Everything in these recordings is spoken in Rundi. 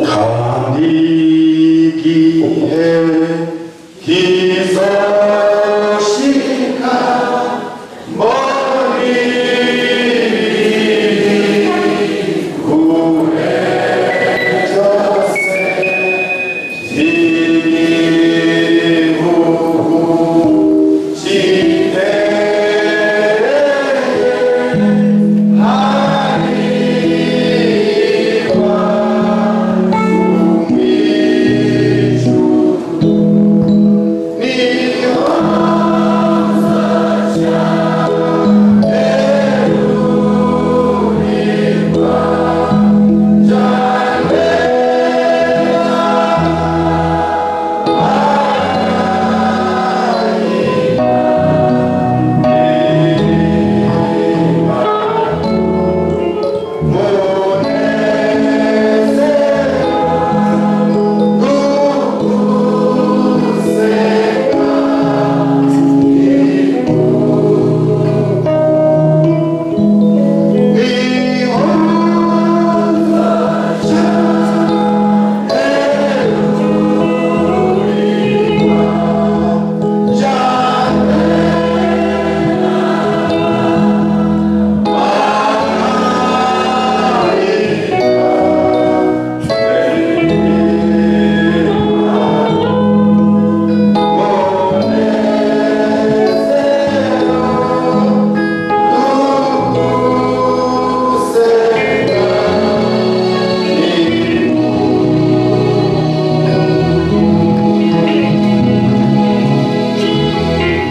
Kandi igihe kizoshika mbone kure byose by'igihugu gitereye hariba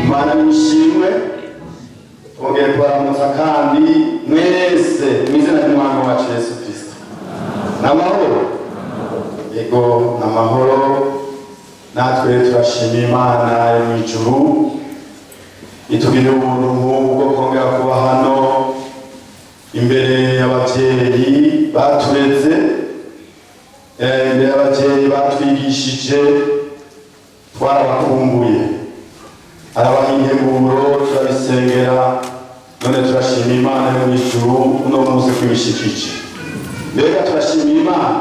Mana nishimwe, twongeye kubaramutsa kandi mwese mu izina ry'umwami wacu Yesu Kristo. Ni amahoro, yego ni amahoro. Natwe turashima Imana yo mu ijuru itugirira ubuntu nk'ubu bwo kongera kuba hano imbere y'ababyeyi batureze, imbere y'ababyeyi batwigishije. Twarabakumbuye, arabaha integuro, turabisengera, none turashima Imana yo mu ijuru uno munsi kwibishikije. Mbega turashimira Imana?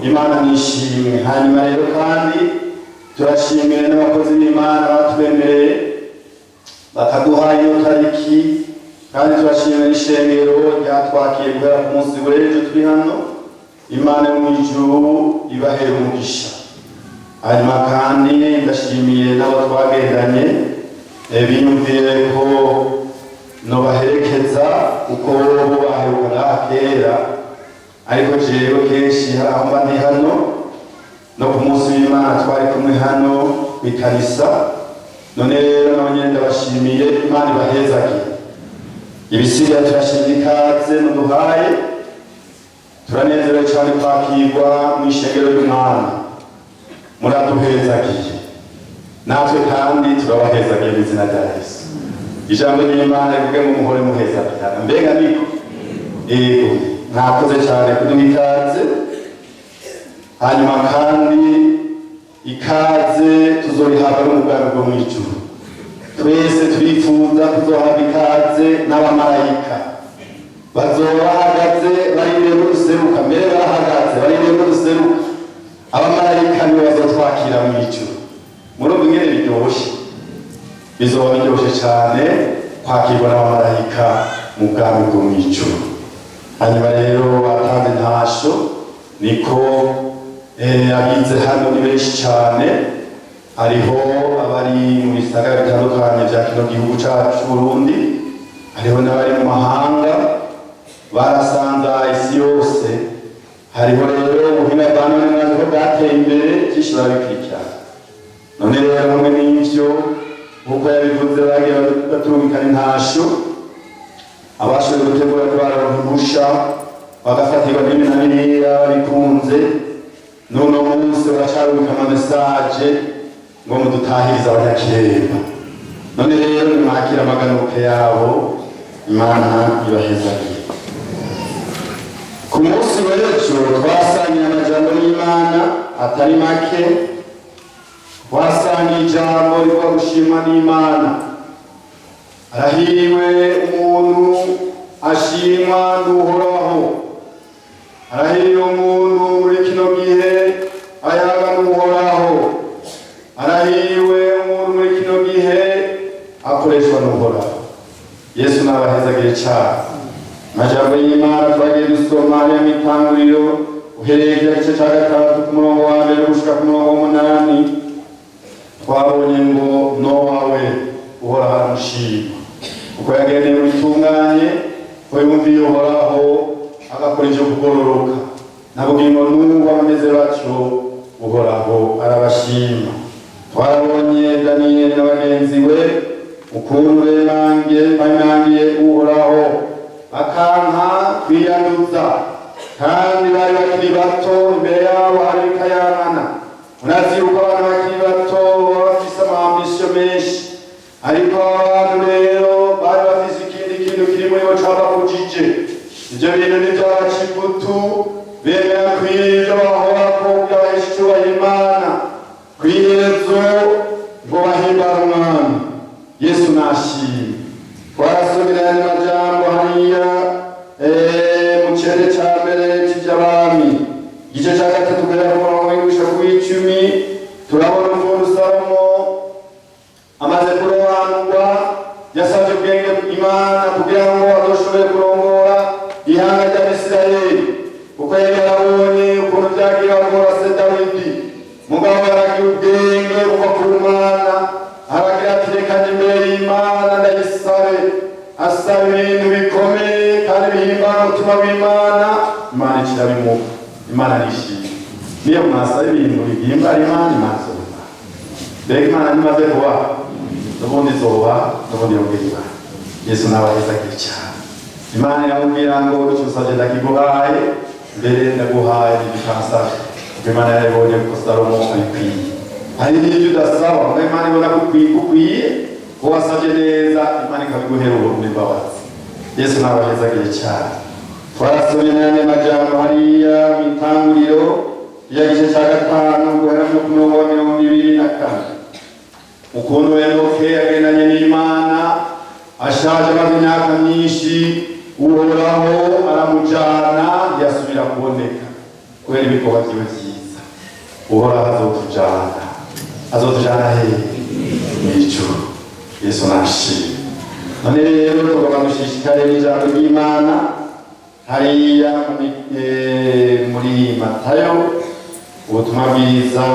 Imana nishimwe. Hanyuma rero kandi turashimira n'abakozi b'Imana batwemereye bakaduha iyo tariki, kandi turashimira n'ishengero ryatwakiye guhera ku munsi w'ejo turi hano. Imana yo mu ijuru ibahera umugisha. Hanyuma kandi ndashimiye n'abo twagendanye, biyumviye ko nobaherekeza, kuko bo baheruka ngaha kera, ariko jewe kenshi hari aho mba ndi hano. No ku munsi w'Imana twari kumwe hano kw'ikanisa. None rero nabo nyene ndabashimiye, Imana ibahezagiye. Ibisigaye, turashimye ikaze muduhaye. Turanezerewe cyane kwakirwa mu ishengero ry'Umwami. Muraduhezagiye, natwe kandi turabahezagiye mu izina rya Yesu. Ijambo ry'Imana rivuge ngo muhore muhezagirana. Mbega niko? Yego, mwakoze cyane kuduha ikaze. Hanyuma kandi ikaze tuzorihabwa n'umugambi bwo mu ijuru. Twese turifuza kuzohabwa ikaze n'abamarayika bazoba bahagaze barindiriye ko duseruka. Mbere barahagaze barindiriye ko duseruka. Abamarayika nibo bazotwakira mu ijuru. Murumva ingene biryoshye? Bizoba biryoshe cyane kwakirwa n'abamarayika mu bwami bwo mu ijuru. Hanyuma rero batanze intasho, niko abize hano ni benshi cyane. Hariho abari mu bisagara bitandukanye bya kino gihugu cyacu Burundi, hariho n'abari mu mahanga, barasanza isi yose. Hariho rero ubuhinga bwa none, mwazi ko bwateye imbere, byinshi barabikurikirana. None rero hamwe n'ivyo, nk'uko yabivuze, bagiye baturungikana intasho. Abashoboye gutegura ko baronka impusha bagafatirwa n'ibi na biriya bikunze, n'uno munsi baracarungika ama messages ngo mudutahirize abanyakiremba. None rero nimwakira amaganuke yabo, Imana ibahezagiye. Ku munsi w'ejo twasangiye amajambo y'Imana atari make. Twasangiye ijambo rivuga gushimwa n'Imana. Arahiriwe umuntu ashimwa n'Uhoraho. Arahiriye umuntu muri kino gihe ayaga n'Uhoraho. Arahiriwe umuntu muri kino gihe akoreshwa n'Uhoraho. Yesu n'abahezagiye cyane. Amajambo y'Imana twagiye dusoma hariya mw'itanguriro, uhereye ku gice cya 6 ku murongo wa 1 gushika ku murongo wa 8, twabonye ngo Nowa we Uhoraho aramushima kuko yagendeye mu bitunganye, ko yumviye Uhoraho agakora ivyo kugororoka. Na bugingo n'ubu abameze batyo Uhoraho arabashima. Twarabonye Daniyeli na bagenzi we ukuntu bemangiye Uhoraho bakanka kwiyanduza, kandi bari bakiri bato, imbere yabo hari ibikayangana. Murazi yuko abantu bakiri bato baba bafise ama ambitions menshi, ariko aba bantu rero bari bafise ikindi kintu kiri muri bo cabakujije. Ivyo bintu ntivyabaca ivutu, bemera kw'ivyo bahorako kugira baheshe icubahiro Imana, kw'iherezo ngo bahimbare Umwami. Yesu nashimwe. Twarasomera ayandi majambo hariya mu cende ca mbere c'Ivy'Abami, igice ca 3 guhera ku murongo w'indwi ku w'icumi, turabona ukuntu Salomo amaze kurobanurwa yasavye ubwenge Imana kugira ngo azoshobore kurongora ihanga ry'Abisirayeli, kuko yari yarabonye ukuntu vyagiye bagora se Dawidi. Mugabo yaragira ubwenge buva ku Mana, aragira ati: "Reka njye imbere y'Imana ndayisabe." Asaba ibintu bikomeye kandi bihimbara umutima w'Imana, Imana ikirabimuha. Imana nishimye. Niyo mwasaba ibintu bihimbara Imana, Imana izobibaha. Mbega Imana ntimaze kubaha? N'ubundi izoba, n'ubundi yongera ibaha. Yesu nabahezagiye cyane. Imana iramubwira ngo: "Icyo usabye ndakiguhaye, mbere ndaguhaye n'ibyo." Kuko Imana yarabibonye ko Salomo abikwiye. Hari n'ibyo udasaba, ngo Imana ibona ko ukwiye, ko wasabye neza, Imana ikabiguhera ubuntu n'imbabazi. Yesu nabahezagiye cyane. Twarasomye n'ayandi majambo hariya mu itanguriro ya gice cya 5 guhera ku murongo wa 24, ukuntu Enoke yagendanye n'Imana ashaje, amaze imyaka myinshi, Uhoraho aramujana, ntiyasubira kuboneka kubera ibikorwa vyiwe vyiza. Uhoraho azotujana. Azotujana hehe? Mw'ijuru. Yesu nashimwe. None rero tugomba gushishikare n'ijambo ry'Imana hariya muri Matayo, ubutumwa bwiza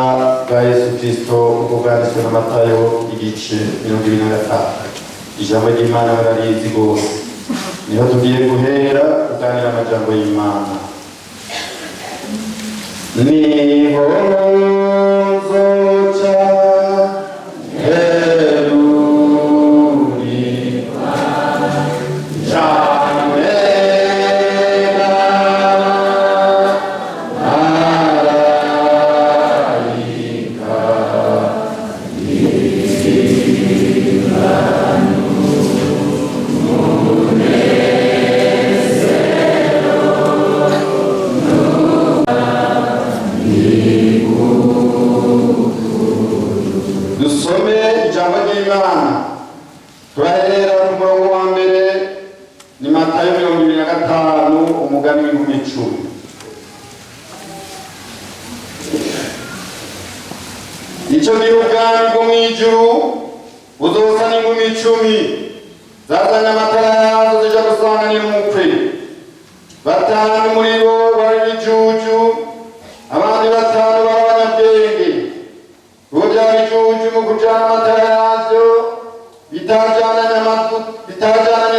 bwa Yesu Kristo uko bwanditswe na Matayo, igice 25. Ijambo ry'Imana murarizi rwose, niho tugiye guhera kuganira amajambo y'Imana. Niho nzoca heruri cane na marayika. Dusome ijambo ry'Imana, turahera ku murongo wa 1. Ni Matayo 25, umugani w'inkumi 10. Icyo gihe ubwami bwo mu ijuru buzosa n'inkumi 10 zazanye amatara yazo zija gusanganira umukwe. Batanu muri bo bari ibijuju, abandi batanu bari abanyabwenge. Ubu bya bijuju mu kujana amatara yavyo bitajananye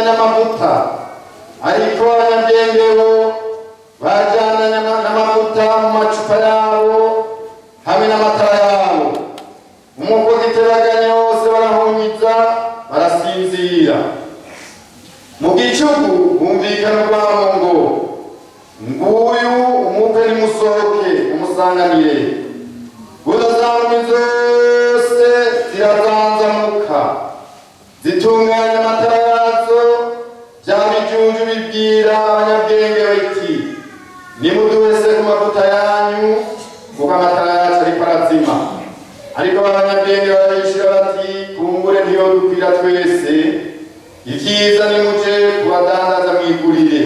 n'amavuta, ariko abanyabwenge bo bajananye n'amavuta mu macupa yabo hamwe n'amatara yabo. Umukwe giteraganya hose barahunyiza, barasinzira. Mu gicuku humvikana urwamo ngo: "Nguyu umukwe, nimusohoke umusanganire." Buno za nkumi zose zirazanzamuka, zitunganya amatara yazo. Bya bijuju bibwira abanyabwenge biti: "Nimuduhese ku mavuta yanyu, kuko amatara yacu ariko arazima." Ariko abanyabwenge barabishira bati: "Kumbure ntiyodukwira twese, ibyiza nimuje kubadandaza mwigurire."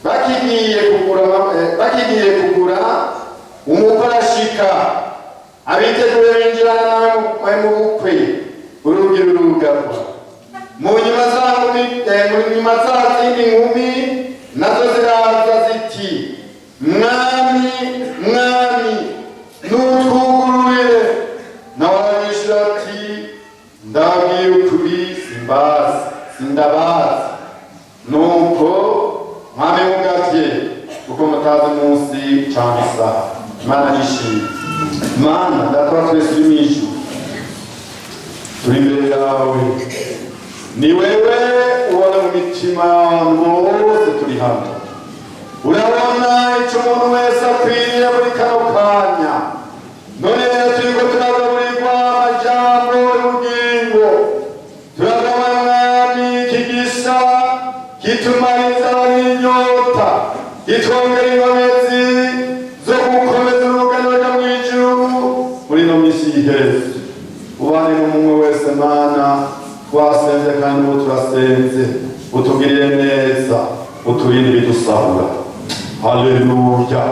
Bakigiye kugura Bakigiye kugura, umukwe arashika, abiteguye binjirana nawe mu bukwe, urugi rurugarwa. Mu nyuma za nkumi, mu nyuma za zindi nkumi nazo ziraza ziti: "Mwami, mwami, nutwugururire." Nawe arabishura ati: "Ndababwiye ukuri, simbazi, sindabazi. Nuko mwame mugavye, kuko mutazi umunsi cyangwa isaha." Imana nishimye. Mana Data wa twese uri mw'ijuru, turi imbere yawe. Ni wewe ubona mu mitima y'abantu bose turi hano. Urabona icyo umuntu wese akwiriye muri kano kanya. None rero turiko turagaburirwa amajambo y'ubugingo. Turagabura, Mwami, ikigisa kitumara inzara n'inyota, kitwongera inkomezi zo gukomeza urugendo rujya mu ijuru muri ino minsi y'iherezo. Ubane n'umwe wese, Mana. Twasenze kandi ubu turasenze, utugirire neza, uturinde ibidusahura. Haleluya!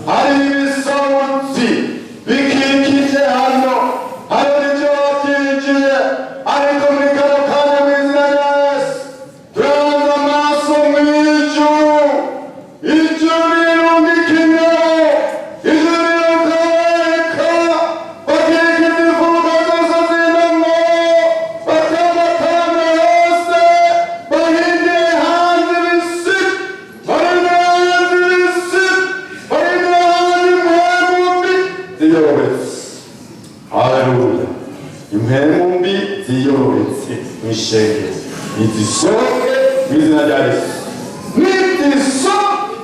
Hari ibisahuzi bikikije hano, hari n'ibyo babyinjiye, ariko muri kano kanya, mu izina rya Yesu, turabanza amaso mu ijuru. Ijuru rirungika ingabo, ijuru rirungika, bakikiza imfuruka zose z'inamo, batambatamba hose, bahindiye hanze ibisi, barindira hanze ibisi, barindira hanze impwemu mbi ziyorobetse. Haleluya! Impwemu mbi ziyorobetse mw'ishengero nizisohoke mu izina rya Yesu. Nizisohoke,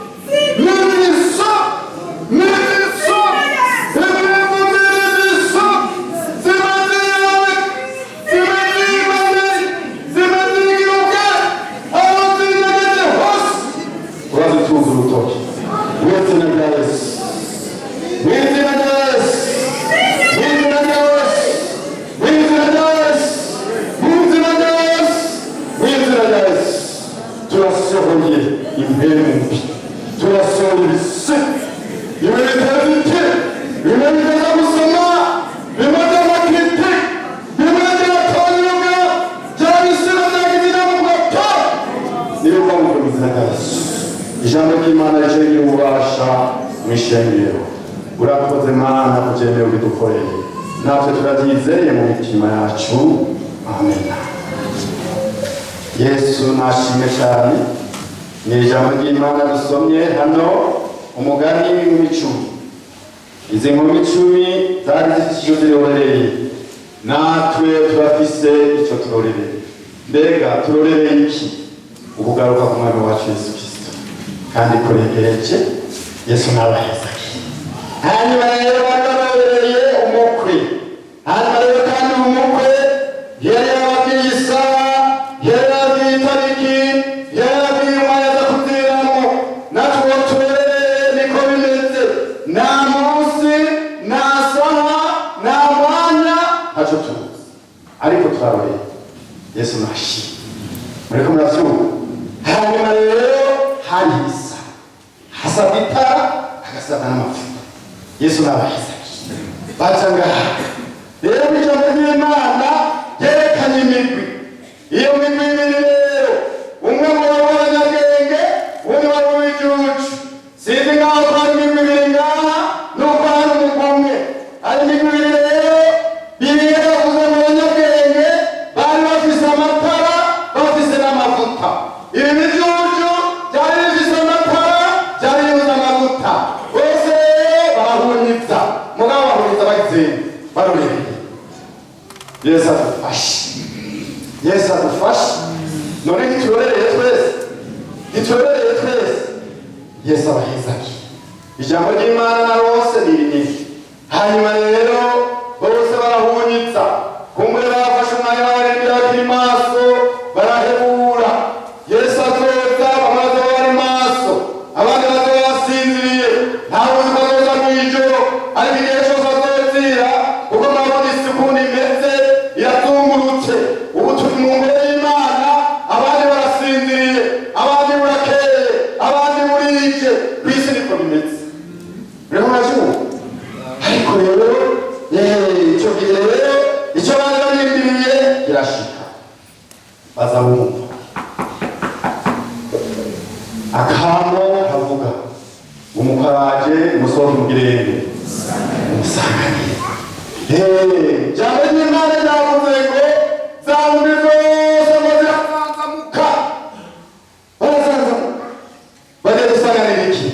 nizisohoke, nizisohoke! Impwemu mbi nizisohoke! Ziba ziyorobetse, ziba zibane, ziba zigiruka aho zinyegeje hose, urazitunga urutoki mu izina rya Yesu, mu izina rya Yesu, mu izina rya Yesu, mu izina rya Yesu, mu izina rya Yesu, mu izina rya Yesu. Turasohoye impwemu mbi, turasohoye ibisi bimwe bitazite, bimwe bitaza gusoma, bimwe by'amakiti, bimwe byatonyuga, bya bisigo byagize inama ugapfa. Niyo mpamvu, mu izina rya Yesu, ijambo ry'Imana ricengira ububasha mu ishengero. Urakoze, Mana, kubyemeye ubidukoreye, natwe turabyizeye mu mitima yacu. Amen. Yesu nashimwe cyane. Ni ijambo ry'Imana dusomye hano, umugani w'inkumi 10. Izi nkumi 10 zari zifite icyo zirorereye. Natwe turafise icyo turorereye. Mbega turorereye iki? Ukugaruka ku Mwami wacu Yesu Kristo, kandi kuregereje. Yesu nabahezaki. Hanyuma rero bari barorereye umukwe. Hanyuma rero kandi umukwe yari yababwiye isaha, yari yababwiye itariki, yari yababwiye umwanya aza kuziramwo. Natwe uwo turorereye niko bimeze: nta munsi, nta saha, nta mwanya, ntacyo tuzi, ariko turaroreye. Yesu nashimwe. Muriko muravyumva? Hanyuma rero hari isaha, hasabwa itara, hagasabwa n'amavuta. Yesu nabahezaki. Baca ngaha rero mu ijambo ry'Imana ryerekanye imigwi. Iyo migwi ibiri rero, umwe ngo wari uw'abanyabwenge, uwundi wari uw'igicucu. Sinzi ngaho ko hari imigwi ibiri ngaha, nuko hari umugwi umwe. Hari imigwi ibiri rero. Bibiliya yavuze mu banyabwenge bari bafise amatara, bafise n'amavuta. Ibi bijuju byari bifise amatara, byari bibuze amavuta. Bose barahunyiza, mugabo bahunyiza bagize barorereye. Yesu adufashe, Yesu adufashe. None ntiturorereye twese? Ntiturorereye twese? Yesu abahezaki. Ijambo ry'Imana na bose ni rinini. Hanyuma rero bose barahunyitsa. Kumbure bafashe umwanya, bararindira, bakiri maso, barahebura. Yesu azoza, bamwe bazoba bari maso, abandi bazoba basinziriye. Ntawe uzi ko azoza mw'ijoro, ariko igihe cyose azozira, kuko murabona isi ukuntu imeze, irazungurutse. Ubu turi mu ngoro y'Imana, abandi barasinziriye, abandi burakeye, abandi burije. Ku isi niko bimeze. Umukwe araje, musohoke mugirende umusanganire. Ijambo ry'Imana ryavuze ngo za nkumi zose ngo zirazanzamuka, barazanzamuka bagiye gusanganira iki?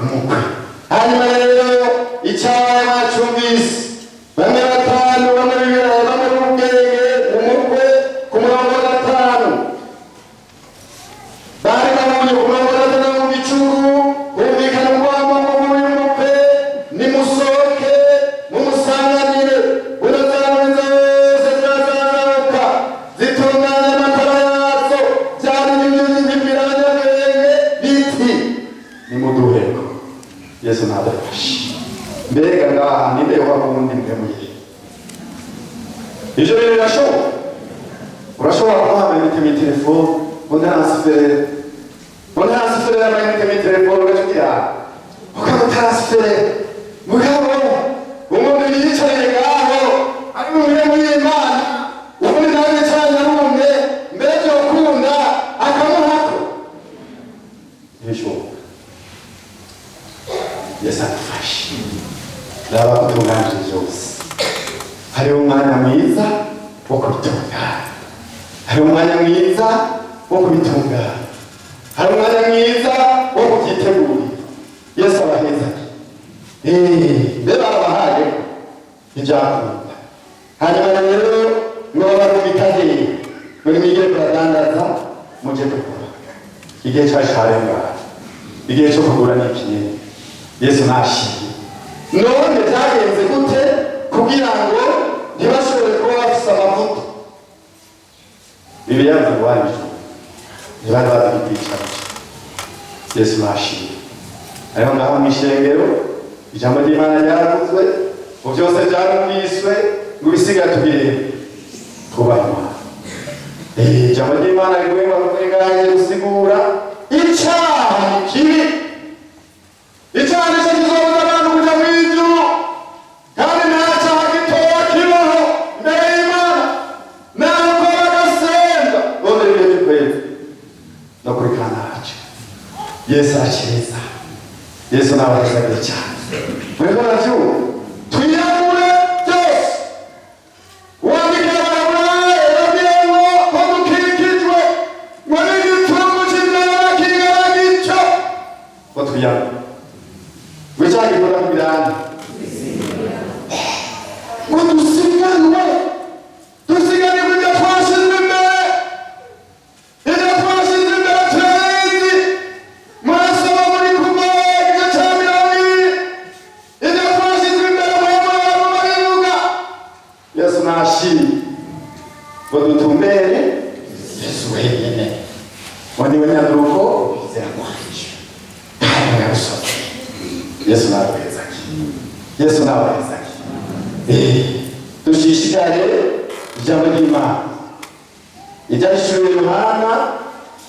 Umukwe. Hanyuma rero icyabaye mwacumvise: bamwe batanu, bamwe bibiri, bamwe b'ubwenge. Umukwe ku murongo wa gatanu bari bahuye ku murongo wa gatanu: mu gicuku humvikana urwamo y'umukwe, nimusohoke mumusanganire. Buno za nkumi zose zirazamuka, zitunganya amatara yazo. Byari bibwira abanyabwenge biti: nimuduheko. Yesu ntadufashe. Mbega ngaha ninde wakundi mwemuye? Ivyo bintu birashoboka. Urashobora kumuha amayinite muri telefone ngo ntansifere, ngo ntansifere amayinite muri telefone, ugaca ugira ukamutansifere. Mugabo umuntu yicariye ngaho ari mu mirimo y'Imana, ubundi nawe yicaranye arumwe, mbere vyokunda akamuhako? Ntibishoboka. Yesu adufashe. Raba kutunganije byose. Hariho umwanya mwiza wo kubitunganya, hari umwanya mwiza wo kubitunganya, hari umwanya mwiza wo kubyitegurira. Yesu abaheza. Mbe barabahaye? Ntibyakunda. Hanyuma rero ngo babarumika hehe? Ngo nimwigire kuradandaza, muje kugura. Igihe cari carengana, igihe cyo kugura ni ikinyene. Yesu nashimye. None byagenze gute kugira ngo ntibashobore kuba bafise amavuta? Bibiliya yavuze ngo bari ntibari bazi igiti. Yesu nashimye. Ariho ngaho mu ishengero ijambo ry'Imana ryaravuzwe, ngo byose byarumviswe, ngo ibisigaye tubirebe, twubahe Imana. Ijambo ry'Imana rivuye ngo ngahe gusigura icyaha ni kibi. Icyaha nicyo kizobuza abantu kuja mu ijuru, kandi nta cyaha gitoya kibaho imbere y'Imana, naho ko bagasenga bondera ibihe by'ukwezi no kuri kanaje. Yesu arakiza. Yesu nabahezagiye cyane. Muriko muravyumva? Twiyamure byose. Uwandika Abaheburayo yababwiye ngo ko dukikijwe ngo n'igitungu c'imyanya kingana gityo, ngo twiyamure, ngo icyaha gikunda kubiranga, ngo dusiganwe, dusiganirwe ibyo twashize imbere. Ibyo twashize imbere turabizi. Murasoma muri Kuva igice cya 20, ibyo twashize imbere murabivuga. Yesu nashimye. Ngo dutumbere Yesu wenyine, ngo niwe nyanduruko kwizera kwacu kandi mwarusomye. Yesu nabuhezaki, Yesu nabuhezaki. Dushishikare ijambo ry'Imana. Ibyandikishijwe Yohana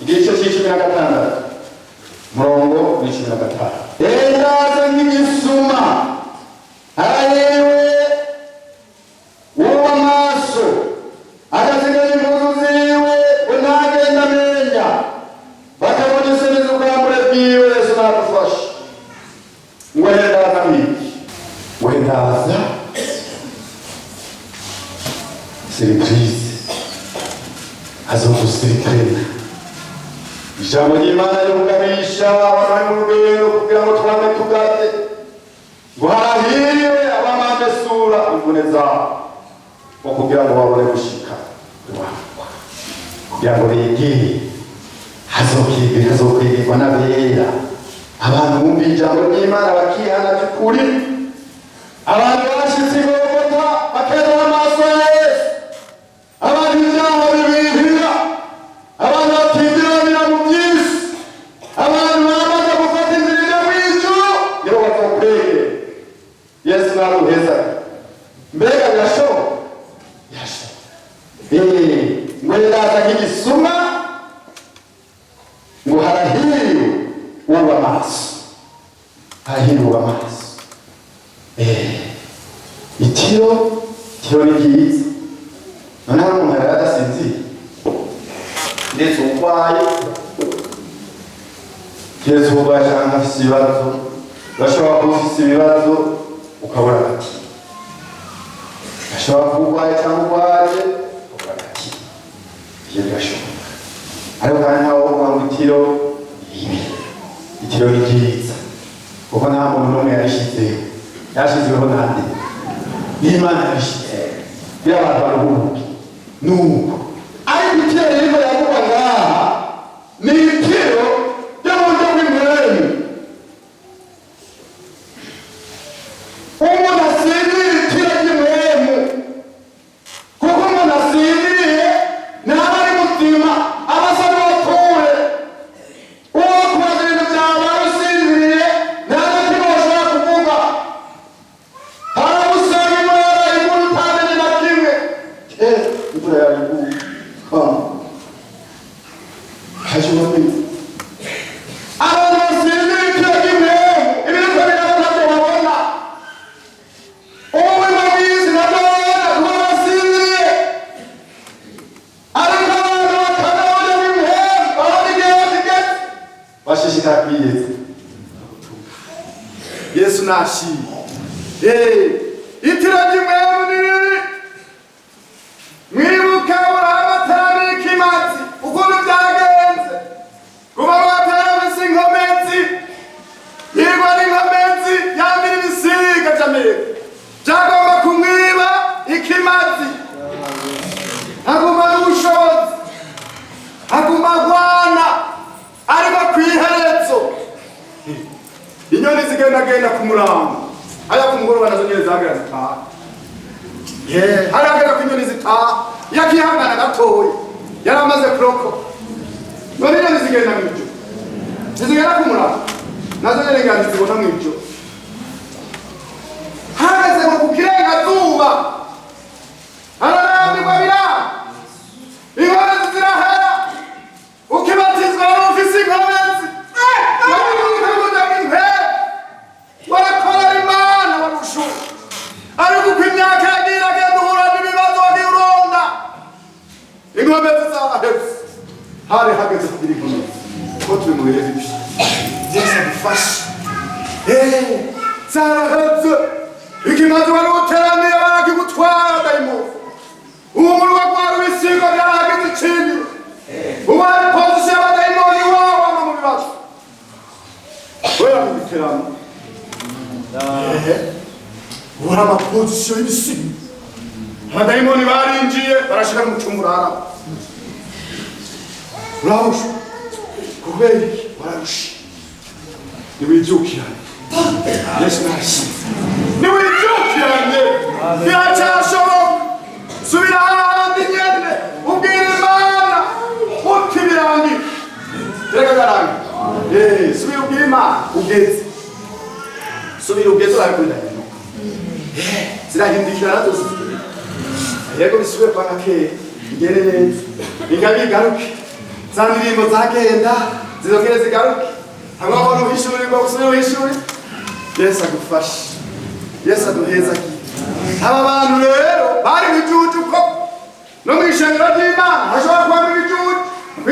igice cya 16, murongo wa 15: Ndaza nk'igisuma, harayewe uwo amaso agasigara impuzu ziwe ngo ntagende amenya, bakabona isubizo ubwambure bwiwe. Yesu nadufashe. Ngo ndaza nk'iki? Ngo ndaza surprise, azogusirikirena. Ijambo ry'Imana ryo kugabisha abantu bari mu rugendo kugira ngo twame tugaze, ngo harahiriwe abamamesura imvune zabo, ngo kugira ngo babone gushika iwabo, kugira ngo begere. Hazokwigirwa n'abera, abantu bumva ijambo ry'Imana bakihana by'ukuri, abantu bashitse i Golgota bakeza amaso ya Yesu, abantu ibyaha bibihira, abantu batindiramira mu by'isi, abantu bamaze gufata inzira ijya mu ijuru, nibo bazokwegera. Yesu naduheza. Mbega birashoboka? Birashoboka. Ngo ndaza nk'igisuma, ngo harahiriwe uba amaso, harahiriwe uba amaso. Itiro, itiro ni ryiza. Noneho umuntu yari adasinziye, ndetse urwaye, keretse urwaye cyangwa afise ibibazo. Urashobora kuba ufise ibibazo ukabura agatiro. Urashobora kuba urwaye cyangwa urwaye ukabura agatiro. Ibyo birashoboka, ariko kandi ntawe wovuga ngo itiro ni ribi. Itiro ni ryiza, kuko nta muntu n'umwe yarishizeho. Yashyizweho nande? N'Imana yabishyizeho kugira abantu baruhuke. Nuko ariko itiro ririko riravugwa ngaha ni itiro ryo mu buryo bw'impwemu. Umuntu asinzira itiro ry'impwemu, kuko umuntu asinziriye ntaba ari muzima, aba asa n'uwapfuye. Uwo kubaza ibintu byabaye usinziriye, nta na kimwe ushobora kuvuga. Harabusanga imvura yarayiguye, utamenye na kimwe. Imvura yarayiguye haje ubamenye. Abantu basinzira itiro ry'impwemu, ibiriko biraba ntabyo babona. Ubu bwizi nabwo babona kuba basinziriye, ariko abantu bakana uburyo bw'impwemu babona igihe kigeze, bashishikara kwiyeza. Yesu nashimye. Itiro ry'impwemu ni ribi. Mwibuke Aburahamu atarabika imazi ukuntu byagenze. Kuba batarabise inkomezi, yigwa n'inkomezi, yambira ibisiga by'amerika byagomba kumwiba ikimazi, aguma n'ubushobozi, aguma agwana, ariko kw'iherezo inyoni zigendagenda ku murango, aya ku mugoroba nazo nyene zagera zitaha. Haragera ko inyoni zitaha, yakihangana gatoya, yari amaze kurokoka. None inyoni zigenda mw'ijoro, zizigera ku murango, nazo nyene ngira ntizibona mw'ijoro. Hageze ngo ku kirengazuba ararambirwa, biranga, inkomezi zirahera. Ukibatizwa wari ufise inkomezi, wari ufise impera, warakorera Imana, warushuka. Ariko uko imyaka yagiye iragenda, uhura n'ibibazo, wagiye uronda, inkomezi zaraheze. Hari hageze kugira inkomezi, ko turi mu bihe bibi. Yesu adufashe. Zaraheze. Ikimazi wari uteramiye barakigutwara, dayimoni. Ubu mu rugo rwawe ibisigo byarahageze ikindi. Ubu hari position y'abadayimoni iwawe, wama mu bibazo wera mu biteramo. Ubu hari amaposition y'ibisigo, abadayimoni barinjiye, barashira mu cyumba uraramo, urarusha. Kubera iki? Wararusha. Ntiwibyukiranye. Yesu nashimye. Ntiwibyukiranye, biracyashoboka. Subira ahandi nyene, ubwira Imana uti birangiye, reka karangiye. Subira ubwira Imana ugeze, subira ugeze, urabe birahinduka. Zirahindukira nazo zigenda. Yego, bisubire kwa kera, bigende neza, ingabi igaruke, za ndirimbo zagenda zizongere zigaruke, hamwe wabona uhishurirwa, usubire uhishuri. Yesu agufashe, Yesu aduhezagire. Aba bantu rero bari ibijuju ko no mu ishengero ry'Imana hashobora kubamo ibijuju.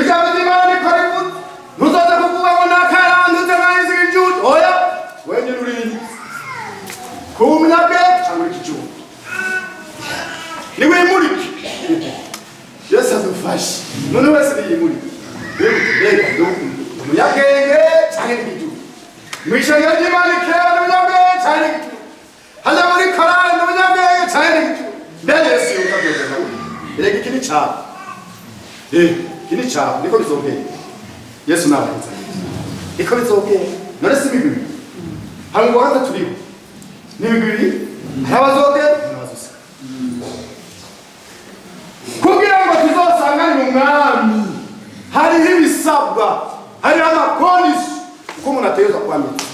Ijambo ry'Imana niko rivuze. Ntuzoze kuvuga ngo nakaranduze nkahize ibijuju. Oya, wenyine uriyizi kuba umunyabwenge cyangwa ikijuju. Niwimurike. Yesu adufashe. None wese niyimurike. Mbega ndi umunyabwenge cyangwa ikijuju? Mu ishengero ry'Imana ikera, ni umunyabwenge cyangwa ikijuju? Hajya muri korali, ni umunyabwenge cyangwa ikijuju? Mbega Yesu yuko abyogeza? Erega iki ni cyabo, iki ni cyabo, niko bizogenda. Yesu nabaheza, niko bizogenda. None si imigwi ibiri? Hari umugwi wa gatatu uriho. Ni imigwi ibiri: hari abazogenda n'abazosika. Kugira ngo tuzosanganire umwami, hariho ibisabwa, hariho amaconditions uko umuntu ategerezwa kwambika.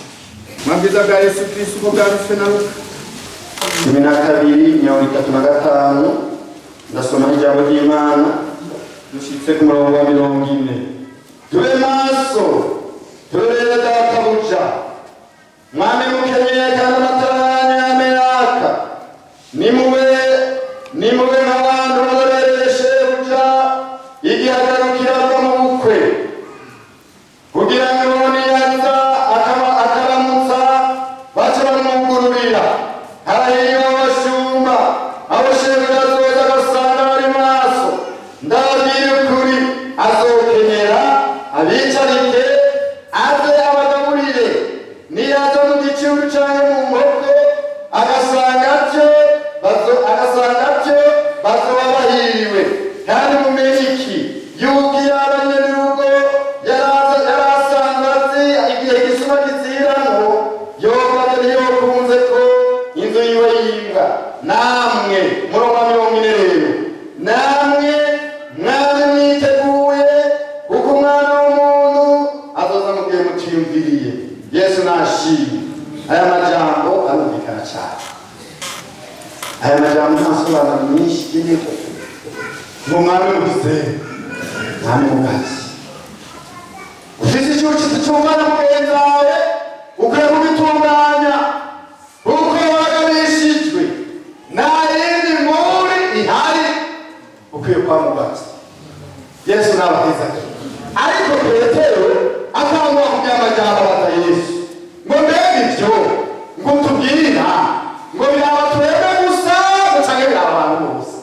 Mabwiza bwa Yesu Kristo uko bwanditswe na Luka. 12:35, ndasoma ijambo ry'Imana dushyitse ku murongo wa 40. Tube maso, turere databuja mwami mukenyeye, kandi amatara yanyu yame yaka. Nimube nk'abantu bazobereye shebuja igihe agarukira ava mu bukwe, kugira ngo niyaza akaba akaramutsa. gicuku canke mu nkoko, agasanga atyo bazoba bahiriwe. Kandi mumenye iki, yuko iyo aba nyenurugo yari asanzwe azi igihe gisuma giziramwo, yoba ntiyokunze ko inzu yiwe yibwa. Namwe, murongo wa 40 rero, namwe mwami mwiteguye, kuko Umwana w'umuntu azoza mu gihe mutiyumviriye. Yesu nashimye. Aya majambo arumvikana cyane. Aya majambo nta nsobanuro nyinshi irimo, ngo mwami mugize, mwami mugazi, ufise icyucizi cy'umwana mugenzi wawe, ukwiye kugitunganya, kuko wagabishijwe, nta yindi nkuri ihari, ukwiye kwa mugazi. Yesu nabaheza. Ariko Petero akangwa kugira amajambo, abaza Yesu ngo: "Mbega ivyo ngo tubwira ngo biraba twebwe gusa, ngo canke biraba abantu bose?"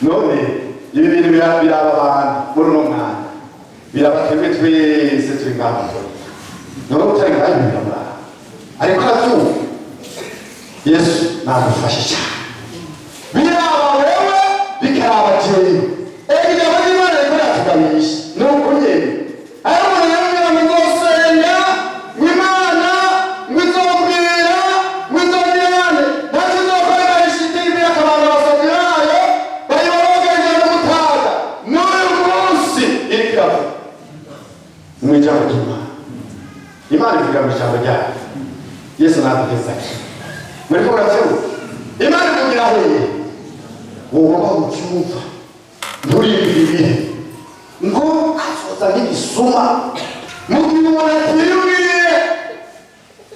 None ibi bintu biraba abantu muri uno mwanya, biraba twebwe twese turi ngaho. None utari ngaho, ibi biramuraba, ariko arabyumva. Yesu nagufashe cyane. Biraba wewe, bikaraba jewe. Ega ijambo ry'Imana riko riratugabisha, ni uko nyene. Ayo umuntu yambwira ngo nzosenga, ngo Imana ngo izobwira, ngo izogirane, ntacyo izokora, igahishitira akabanga abasazi bayo bayiborogeje n'umutaga. N'uyu munsi iriko iravuga mu ijambo ry'Imana. Imana ivuga mu ijambo ryayo. Yesu naduhezake. Muriko muravyumva? Imana ivugira hehe? Wogomba kucyumva, nturindire ibihe ngo azoza nk'igisuma. Mu gihe umuntu atiyumviriye,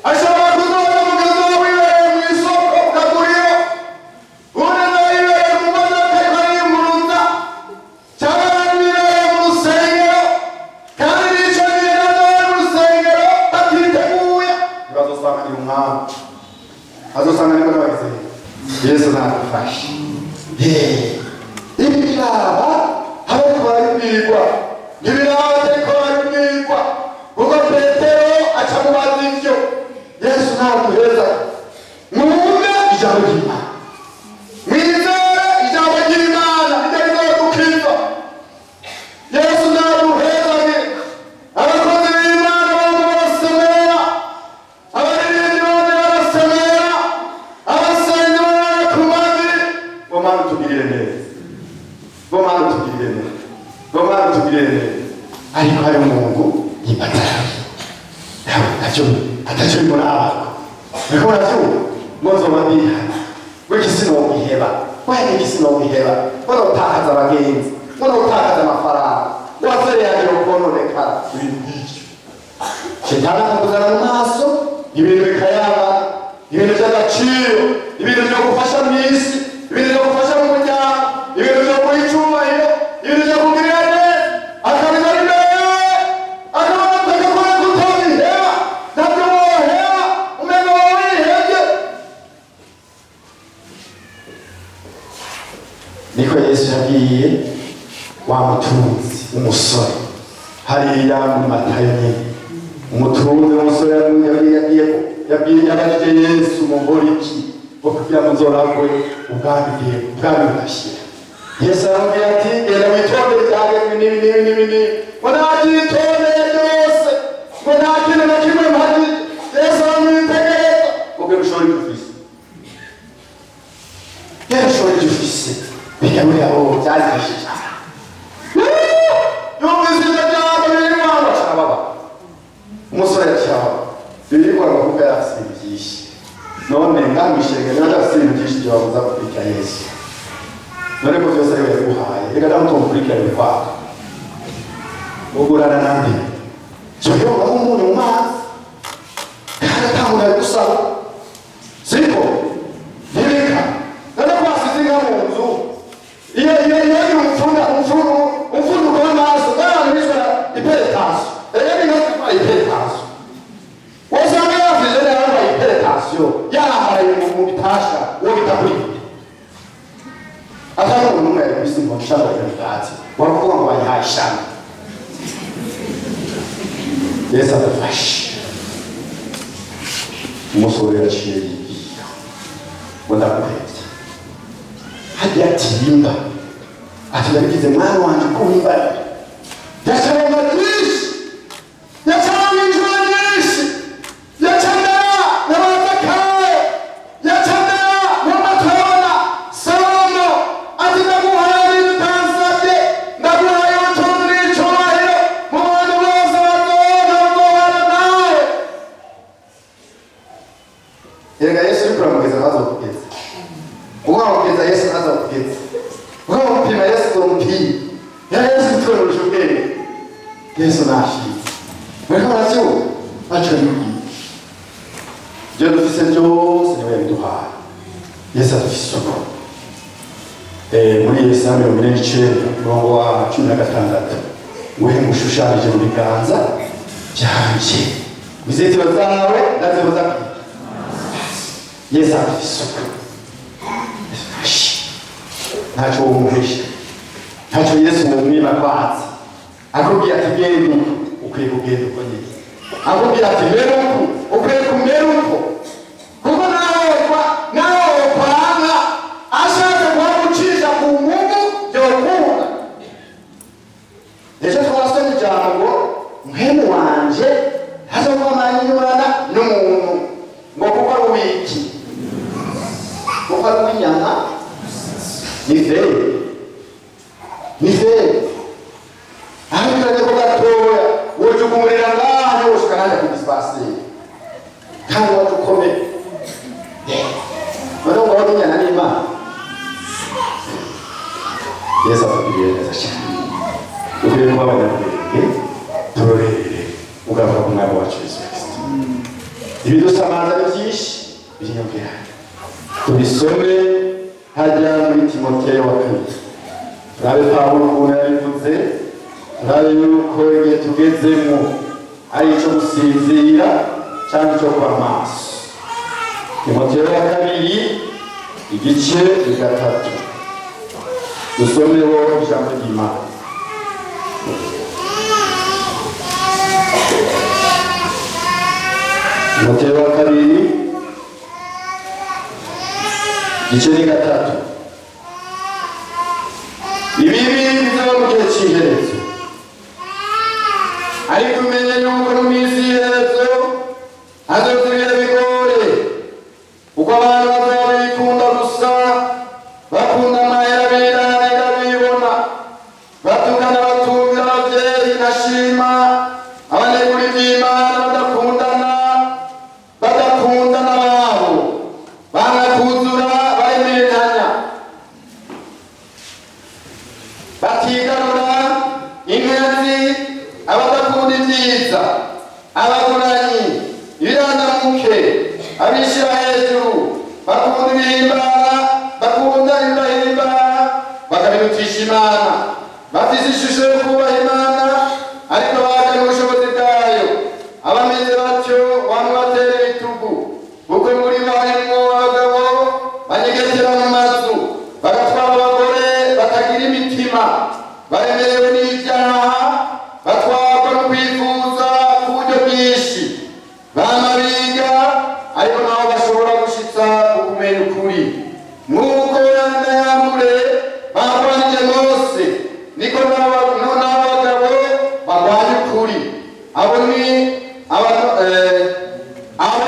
ashobora kuzoza mugenzi wawe wibereye mu isoko ukaguriro, undi nawe yibereye mu modoka ariko ariyunguruza, cyangwa abandi bibereye mu rusengero. Kandi n'icyo gihe nabo bari mu rusengero batiteguye, ntibazosanganira Umwami, azosanganirwa n'abagize. Yesu nagufashe. Ibi biraba abariko barabibwirwa, ntibiraba abatariko barabibwirwa, kuko Petero aca mubaza ivyo. Yesu naduheza. Mwumve ijambo ry'Imana, mwizere ijambo ry'Imana, niryo rizodukiza. Yesu naduhezage. Abakozi b'Imana bamwe barasemera, abaririmbyi bamwe barasemera, abasenzi bamwe ku mavi ngo: "Mana, utugirire neza, ngo Mana, utugirire neza, ngo Mana, utugirire neza." Ariko hari umuntu yibataraye ntacyo atacyo bimurabako. Muriko muravyumva? Ngo nzoba ndihana, ngo iki sinobiheba, wenda iki sinobiheba, ngo notakaza abagenzi, ngo notakaza amafaranga, ngo affaire yanjye yokononekara, ibintu nk'ivyo. Shetani akakuzana mu maso ibintu bikayaba, ibintu by'agaciro, ibintu byo gufasha mu isi, ibintu byo gufasha mu muryango, ibintu byo guha icyubahiro, ibintu byo kugirira neza, akabizana imbere yawe, akabona akakora kutabiheba, ntabyo woheba, umenga wowe wihebye. Niko Yesu yabwiye wa mutunzi umusore hariya muri Matayo nyine. Umutunzi umusore yabwiye, yabajije Yesu mu nkora iki ngo kugira ngo nzoragwe ubwami bwiwe, ubwami budashira? Yesu aramubwira ati: "Genda witondere ibyagezwe n'ibi n'ibi n'ibi n'ibi." Ngo: "Nabyitondeye byose," ngo: "nta kintu na kimwe mpagije." Yesu aramwitegereza ngo: "Genda ushore ibyo ufise, genda ushore ibyo ufise, bigaburira abo." Byarifashe cyane. Yumvise iryo jambo, biri kwangwa, carababa. Umusore yaciye biri kwangwa, kuko yari afise ibintu byinshi. None ngaha mw'ishengero, niba adafise ibintu byinshi byobabuza gukurikira Yesu? None ko byose ariwe yaguhaye, reka ndamutunga bikwaka ugurana nande cyo umunyu mu mazi, kandi ata muntu abigusaba, siko? Ntibika. None ko wasize inka mu nzu, iyo umfunduko w'amaraso, kandi bishwe na hypertension. Rero inka zitwara hypertension, wasanga yavuze rero yambaye hypertension, yambaye mu bitasha, uwo bita kuri atari umuntu umwe yari kwisi ngo nshaka ubwatsi, wakuvuga ngo bayihaye ishami. Yesu adufashe. Umusore yaciye yigira ngo ndaguhevye, harya atimba ati ndabigize mwana wanje ko wimbarira. Yacaronka byinshi, yacaronka inshuro nyinshi, yacandara n'abazakayo, yacandara n'amatora Salomo ati ndaguhaye ibintu utansabye, ndaguhaye ubutunzi n'icubahiro mu bantu bose bazobona bazobana nawe. Erega Yesu uriko uramugeza ntazokugeza, uwamugeza Yesu ntazokugeza, uwamupima Yesu uzomupima. Ya Yesu turarusha ubwenge. Yesu nashimye, muriko muravyumva, aco yibwiye ibyo dufise byose niwe yabiduhaye. Yesu adufise uko. Muri Yesaya 49 umurongo wa 16, nguhe mushushanije mu biganza byanje, izitiro zawe ndazihoza. Yesu adufise uko, ntacyo wumuhisha, ntacyo Yesu wumwima kwatsi. Akubwiye ati genda uko, ukwiye kugenda uko nyine. Akubwiye ati mera uko, ukwiye kumera uko, kuko nawe wokwanga ashatse kuhagucisha ku nguvu byokunda. Ejo twasomye ijambo ngo mpemu wanje ntazovamanyurana n'umuntu, ngo kuko ari uwiki, kuko ari uw'inyama. Ni feri, ni feri aho ko gatoya wojukumurira ngaho woshika nanjye ku dispensaire kandi wacu ukomeye. None ngo wamenyana n'Imana. Yesu atugiriye neza cyane. Dukwiye kuba abanyabwenge, turorere ugaruka ku Mwami wacu Yesu Kristo. Ibidusamaza ni byinshi byiyongera. Tubisome hajya muri Timoteyo wa kabiri, turabe Pawulo ukuntu yabivuze, turabe yuko igihe tugezemo ari icyo gusinzira cyangwa icyo kuba maso. Timoteyo wa kabiri igice 3, dusomeho ijambo ry'Imana. Timoteyo wa kabiri igice ni 3. Ibibi bizaba mu gihe cy'iherezo, ariko umenye yuko mu minsi y'iherezo hazoza ibihe bigoye, kuko abantu bazaba bikunda gusa, bakunda amahera, birarira, bibona, batukana, batumvira ababyeyi, ntashima, abanegura iby'Imana, badakundana, badakundana babo, banga kuzura, baremeranya, batigarura, inkazi, abadakunda ibyiza, abaguranyi, ibirandamuke, abishyira hejuru, bakunda ibihimbara, bakunda ibibahimbara bakabirutisha Imana, bafise ishusho yo kubaha Imana ariko bahakana ubushobozi bwayo. Abameze batyo bamubatera ibitugu, kuko muri bo harimwo abagabo banyegetera mu mazu, bagatwara abagore batagira imitima, baremerewe n'ibyaha, batwarwa no kwifuza ku buryo bwinshi, bama biga ariko nabo bashobora gushitsa ku kumenya ukuri. Nk'uko Yane na Yambure barwanije Mose, niko n'abagabo barwanya ukuri. Abo ni abo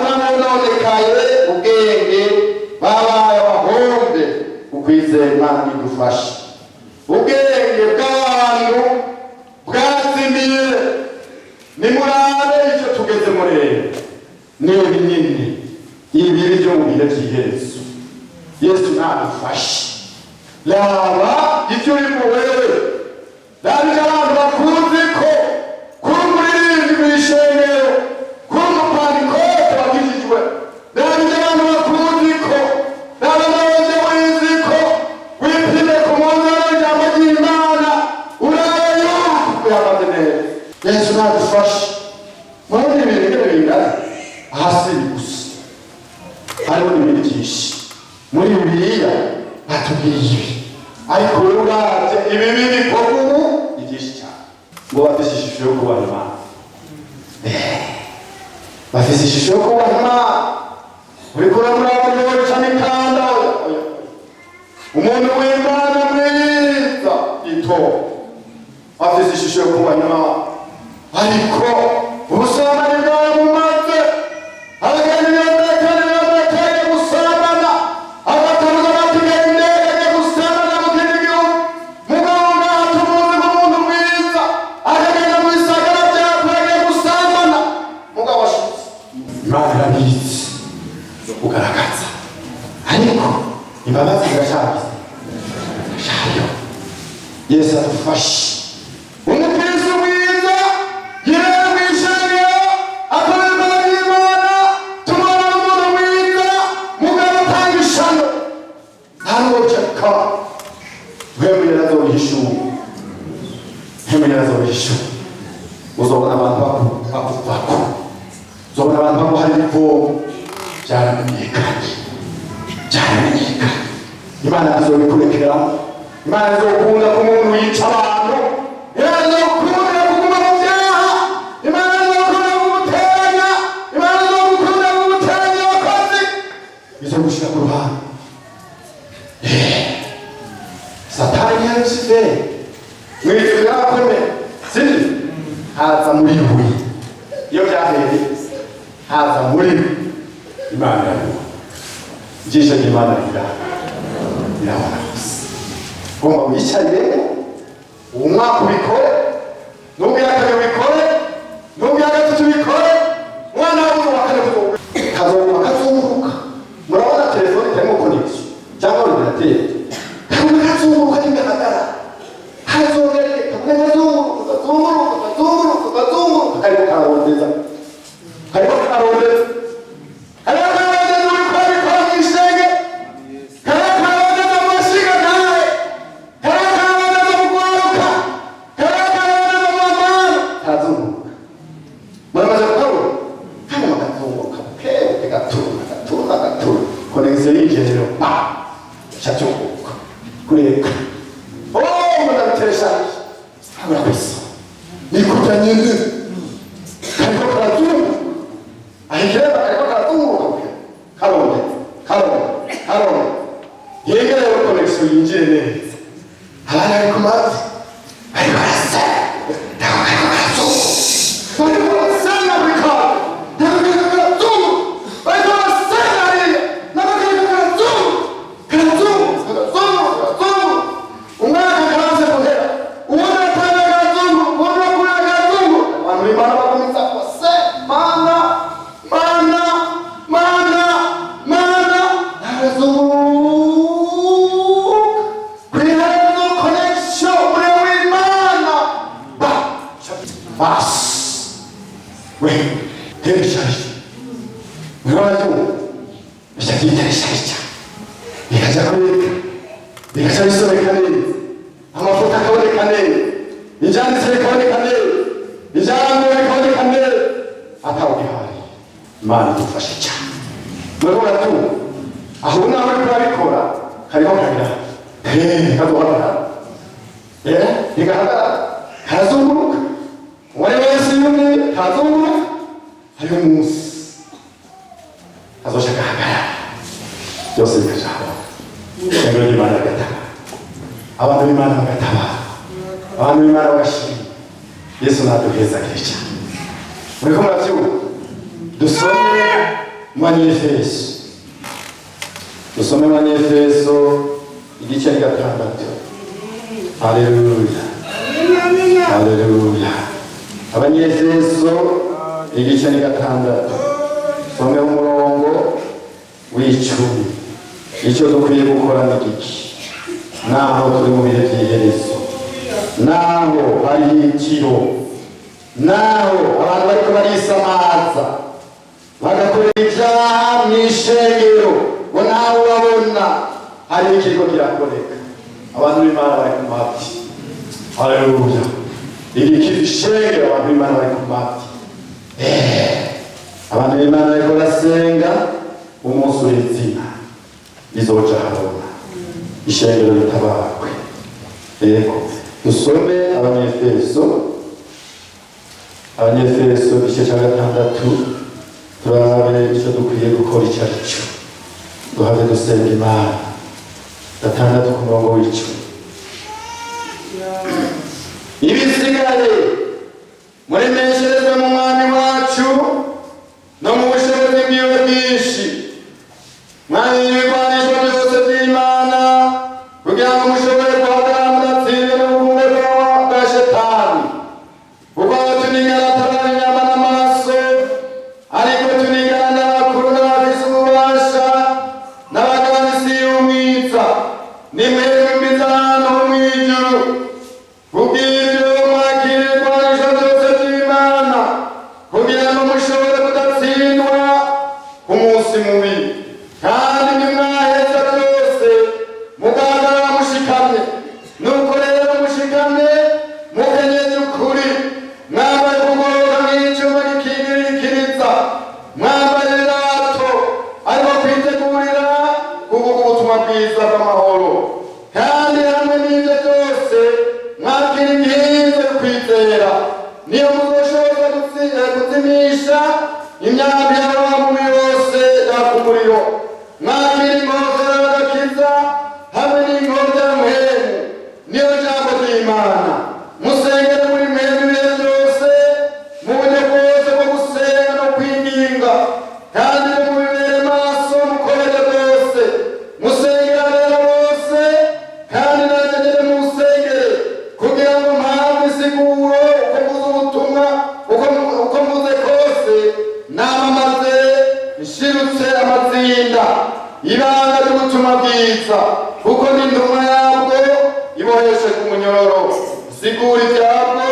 n'abononekaye ubwenge, babaye abahombe. Ukwizera Imana idufashe. Ubwenge bw'abantu bwazimiye. Nimurabe icyo tugezemo rero, ni ibi nyine, ibibi byo mu bihe by'iherezo. Yesu nadufashe. Raba ibyo urimo wewe, raba ibyo abantu bakunze ko kuri umuririmbyi mu ishengero, kuri umupanikote wakijijwe. Raba ibyo abantu bakunze ko, raba nawe wizi ko wipime ku munzani w'ijambo ry'Imana, urabe yuko bihagaze neza. Yesu nadufashe. Murabona ibintu ingene bingana aha, si ibi gusa, hariho n'ibindi byinshi. Muri Bibiliya batubwiye ibi, ariko wowe uravye ibibi bikorwa ubu ni byinshi cyane. Ngo bafise ishusho yo kubaha Imana, bafise ishusho yo kubaha Imana. Uriko uramuraba ntiwoca n'ikanda. Oya. Umuntu w'Imana mwiza ito afise ishusho yo kuba Imana, ariko ubusambanyi bwaramumaze. Aragenda ibirometero ibirometero gusambana, agatabuza amatike y'indege ajya gusambana mu kindi gihugu. Mugabo ngaha tumuzi nk'umuntu mwiza, akagenda mu bisagara bya kure agiye gusambana. Mugabo ashitse, Imana irabizi kugaragaza, ariko imbabazi zirashabize shayo. Yesu adufashe. Umukristo mwiza yibera mu ishengero, akora ibikorwa by'Imana, tumubona nk'umuntu mwiza, mugabo atanga ishano nta n'uwoceka. Mpemu yarazohishura, mpemu yarazohishura. Uzobona abantu bakuvako, uzobona abantu baguhara ibivomo. Byaramenyekanye, byaramenyekanye. Imana izobikurekera. Imana izokunda ko umuntu yica abantu. Imana izokunda kuguma mu byaha. Imana izokunda kuguteranya. Imana izokunda kuguteranya abakozi, izogushira ku ruhande. Satani ya Lusiferi mwijuru yarakomeye, sibyo? Haza muri we iyo byahereye, haza muri we. Imana irabibona, ijisho ry'Imana rirabona gusa. Ugomba wicarire uwo mwaka ubikore, n'ubwa kabiri ubikore, n'ubwa gatatu ubikore, umwana wawe wa kane kazoguma kazunguruka. Murabona telefone itarimo connexion cyangwa ordinateur, kaguma kazunguruka ntigahagarara. Kazongera kaguma kazunguruka, kazunguruka, kazunguruka, kazunguruka, kariko kararondeza, kariko kararondeza, kariko kararondeza. Uriko urabikora mw'ishenge, kariko kararondeza mu mashinga nawe, kariko kararondeza mu gwaruka, kariko kararondeza mu mabano, karazunguruka. Muramaze kukabona hanyuma kazunguruka bukebuke, gaturuna, gaturuna, gaturuna. Connexion yinjiye rero, pa cazunguruka kureka. Oh, ndabitereshaje habura kwisa ni kurya nyine. Kariko karazunguruka ahikireba, kariko karazunguruka, karonde, karonde, karonde. Yege rero connexion yinjire neza. Abana bari ku mavi, bariko barasenga, ntabwo kariko karazunguruka. Bariko barasenga buri kanya, ntabwo kariko karazunguruka. Bariko barasenga hariya, ntabwo kariko karazunguruka, karazunguruka, karazunguruka, karazunguruka. Umwaka karanze guhera, uwundi aratanga karazunguruka, uwundi akurira karazunguruka. Abantu b'Imana bakomeza bose: Mana, Mana, Mana, Mana, karazunguruka. Kwiherezo connexion uri w'Imana ba basi we tereshaje. Murabona bica byitereshaje, bikaja kureka, bigaca bisomeka neza, amafoto akaboneka neza, ivyanditse bikaboneka neza, ijambo rikaboneka neza, atawugihari. Imana idufashe cyane. Murabona tu aho naho uriko urabikora, kariko kagira kazohagarara, ntigahagarara, karazunguruka. Uwari wese yumye karazunguruka. Hariho umunsi kazoca gahagarara, byose bikaja habona, ishengero ry'Imana rigatabara, abantu b'Imana bagatabara, abantu b'Imana bagashima. Yesu naduhezagire cyane. Muriko muravyumva? Dusome mu Banyefeso, dusome mu Banyefeso igice ni 6. Haleluya, haleluya. Abanyefeso igice ni 6, some umurongo w'10. Icyo dukwiye gukora ni giki naho turi mu bihe by'iherezo, naho hari ikiro, naho abantu bariko barisamaza bagakora ibyaha mw'ishengero ngo nawe ubabona, hari ikiriko kirakoreka. Abantu b'Imana bari ku mavi. Haleluya. Igikiri ishengero, abantu b'Imana bari ku mavi. Abantu b'Imana bariko barasenga. Umunsi w'izina rizoja habona, ishengero ritabarwe. Yego, dusome Abanyefeso, Abanyefeso igice cya 6. Turabe icyo dukwiye gukora icyo ari cyo, duhave dusenga Imana. 6 ku murongo w'10. Ibisigaye muremesherezwe mu Mwami wacu no mu bushobozi bwiwe bwinshi, mwanya ibigwanisho byose by'Imana, kugira ngo mushobore guhagarara mudatsinzwe n'ubugumbe bwa Shetani. Kuko aho tunigana atari inyama n'amaraso, ariko tunigana n'abakuru n'abafise ububasha n'abagabana isi y'umwiza n'impwemu mbi z'ahantu ho mw'ijuru. Kubw'ibyo mwakira ibigwanisho byose by'Imana, kugira ngo mushobore kudatsindwa ku munsi mubi, kandi nimwaheza byose mugahagarara mushikamye. Nuko rero mushikamye, mukenyeze ukuri, mwambaye ukugororoka nk'icyuma gikingira igikiriza, mwambaye ibirato, ariko kwitegurira kuvuga ubutumwa bwiza bw'amahoro. Kandi hamwe n'ibyo byose mwakira inkingi yo kwizera, niyo muzoshoboza kuzimisha imyambi y'abamubi yose yaka umuriro. Mwakira inkofero y'agakiza hamwe n'inkota ya Mpwemu, niyo jambo ry'Imana. Musengere muri Mpwemu ibihe byose, mu buryo bwose bwo gusenga no kwinginga, kandi mubibere maso mukorere rwose. Musengera rero bose, kandi nanjye nyine musengere, kugira ngo mpabwe isiguro uko mvuze ubutumwa, uko mvuze kose, namamaze nshirutse amatsinda ibanga ry'ubutumwa bwiza, kuko n'intumwa yabwo iboheshe ku munyororo, sigura ibyabwo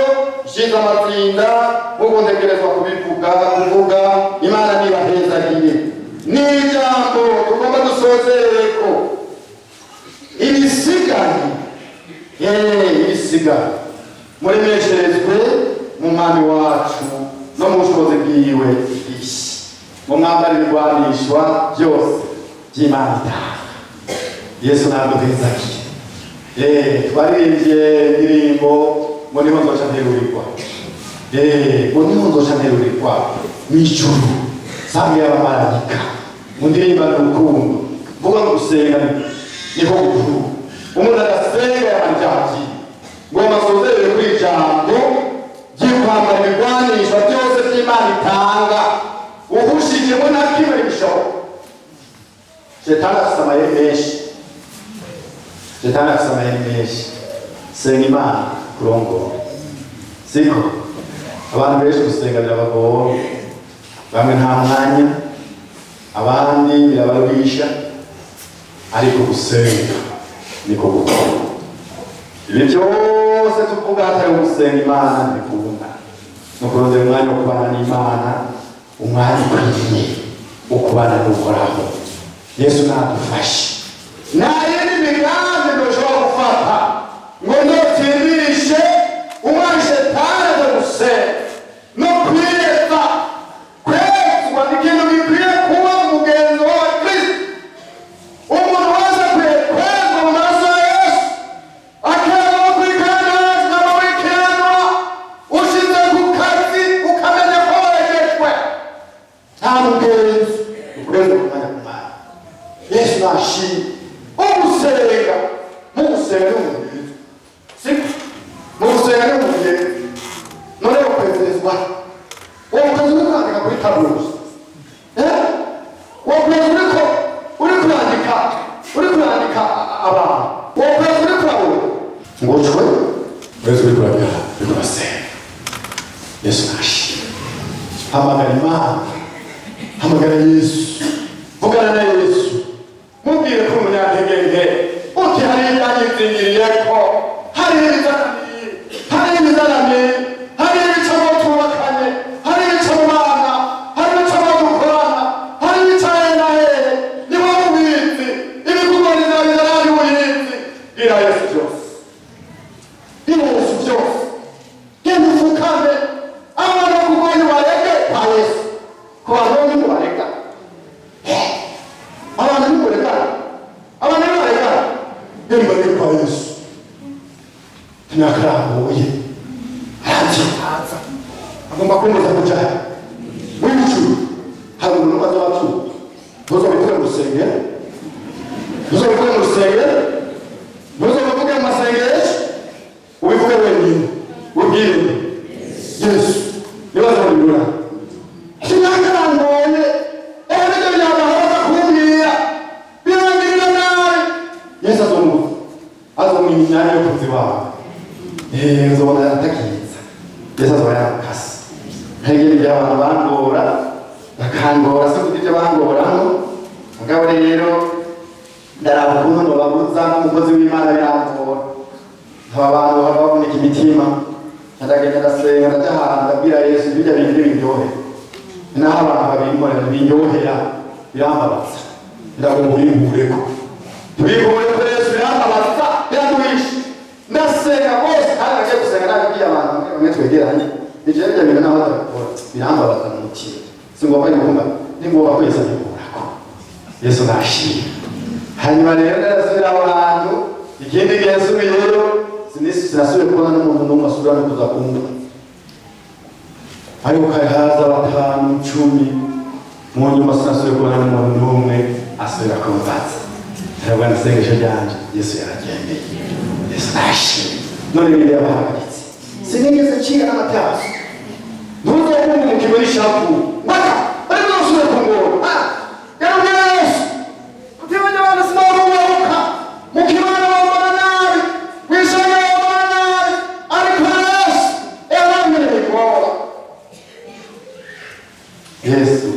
nshize amatsinda, nk'uko ntegerezwa kubivuga kuvuga. Imana nibahezagiye. N'ijambo tugomba dusozereko: ibisigaye, ibisigaye muremesherezwe mu Mwami wacu no mu bushobozi bwiwe bwinshi, mu mwambara ibigwanishwa byose by'Imana itanga. Yesu naduhezagiye. Twaririmbye indirimbo ngo niho nzoca nterurirwa, ngo niho nzoca nterurirwa mw'ijuru sange y'abamarayika, mu ndirimbane urukundo. Mvuga ngo gusenga niko gukuru, umuntu adasenga yamaryagiye. Ngomba nsozerere kuri ijambo ry'ukwambara ibigwanisho byose by'Imana itanga, uhushijemo na kimwe bishoboka. Shetani afise amayeri menshi, Shetani afise amayeri menshi. Senga Imana kurongora, siko? Abantu benshi gusenga birabagora, bamwe nta mwanya, abandi birabaruhisha, ariko gusenga niko gukora. Ibi byose tuvuga hatari gusenga Imana ntibikunda. No kurondera umwanya wo kubana n'Imana, umwanya ukwiye wo kubana n'Uhoraho. Yesu nadufashe. Nta yindi migambi dushobora gufata ngo ndotsindishe umwana Shetani aza gusenga no kwiyeza. Kwezwa ni ikintu gikwiye kuba umugenzo w'abakristo. Umuntu wese akwiye kwezwa mu maraso ya Yesu, akeza kwikanazwa wikenwa, ushize ku kazi ukamenya ko wejejwe. Nta mugenzo ukwezwa ku mwanya ku mwanya. Yesu nashimye. Ugusenga, mu gusenga ni umugenzo, siko? Mu gusenga ni umugenzo. None ukwezezwa, uwo mugenzo uri kwandika kuri tableau, uwo mugenzo uriko uri kurandika, uri kurandika abantu, uwo mugenzo uri kurabona ngo ucwe wese uri kurabya, uri kurasenga. Yesu nashimye. Hamagara Imana, hamagara Yesu, vugana na Yesu, mubwire ko umunyantege, uti hari ibyanyizingiriyeko, hari ibizananiye, hari ibizananiye, hari ibica mu twubakanye, hari ibica mu bana, hari ibica mu dukorana, hari ibica hehe na hehe. Niba mubizi ibikugoriza bizanani ubuhinzi, bwira Yesu byose, bwira Yesu byose. Genda ufukame, abana bakugoye ubarege kwa Yesu. Ku bantu ntimubarega, abantu ntimuregana, abantu ntibaregana. Genda ubarege kwa Yesu. Imyaka irambuye arabyitaza, agomba kumbuza kujayo w'ijuru. rusengero, ntuzobivuge mu rusengero, ntuzobivuge mu masengesho, ubivuge wenyine, ubwire Yesu. Nibaza mubibona sinakarangoye ejo byamahoro kumbwira birangirira nabi. Yesu azomuha, azomuha imyanya yo kuzi wawe. Uzobona atakiza. Yesu azoba yaramukase. Hari igihe abantu bangora, bakangora, si kuko ibyo bangoramo. Mugabo rero ndaraba ukuntu nobabuza n'umukozi w'Imana birangora. Aba bantu baba bavunika imitima. Ndagenda, ndasenga, ndaja ahantu, ndabwira Yesu: "Bijya bintu ntibindyohera, naho abantu babinkorera ntibindyohera, birambabaza, ndagomba ubinkureko, tubinkureko Yesu, birambabaza, biraduhisha." Ndasenga rwose, kandi nagiye gusenga nabibwiye abantu bamwe twegeranye. Ivyo bijya bintu naho ndabikora birambabaza mu mutima, singomba yukumva, ningomba ko Yesu abinkurako. Yesu nashimye. Hanyuma rero ndarasubira aho hantu. Ikindi gihe nsubiyeyo, sinasubiye kubona n'umuntu n'umwe asubira no kuza kumva, ariko kare haza batanu, 10. Mu nyuma sinasubiye kubona n'umuntu n'umwe asubira kumbaza. Ndavuga nti isengesho ryanje Yesu yararyemeye. Yesu nashimye. None bindi yabahagaritse, sinigeze nciga n'amataso. Ntuzokumva umukino n'ishapu waka, ariko uzosubire kungora. Yarabwira Yesu utibanye abantu sinabubahuka mu kibano, bambara nabi, mw'isenge bambara nabi, ariko Yesu yarambereye ngoba. Yesu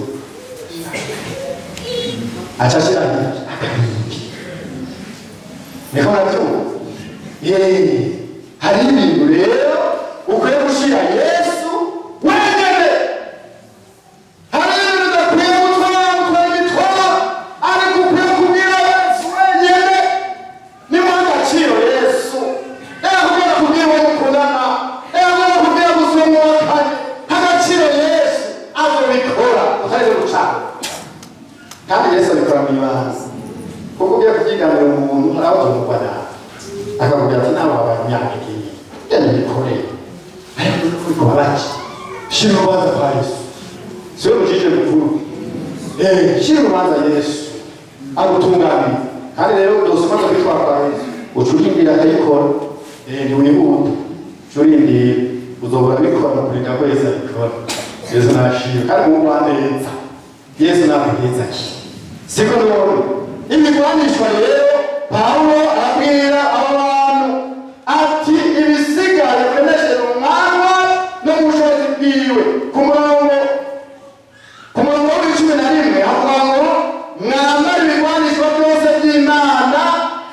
aca ashira akabimbi. Niko navyumva. Hari ibintu rero ukwiye gushira Yesu wenyene. Hari ibintu udakwiye gutwara, gutwara imitwaro, ariko ukwiye kubwira Yesu wenyene. Nimuha agaciro Yesu. Yakubwira kubwira uwo mukundana, yakubwira kubwira gusa uwo agaciro Yesu, azobikora utarize gucana. Kandi Yesu abikora mu ibanga, kuko ugiye kubyiganira umuntu, hari aho uzumugwa nabi, akakubwira ati: "Nawe wabaye imyaka igiye genda ubikoreye." Ariko uri kubabaje. Shira urubanza kwa Yesu, siwe mujije mukuru. Shira urubanza Yesu agutunganire. Kandi rero udosoma kwitwara kwa Yesu, uca urindira akayikora. Ntiwihuta, uca urindira, uzobora bikora mu kurinda ko Yesu abikora. Yesu nashimwe kandi mugwa neza. Yesu naguheza ki siko none imigwanishwa. Rero Pawulo arabwira aba bantu ati: "Ibisigaye muremeshere umwanya no mu bushobozi bwiwe." Ku murongo w'11 havuga ngo: "Mwambare ibigwanishwa byose by'Imana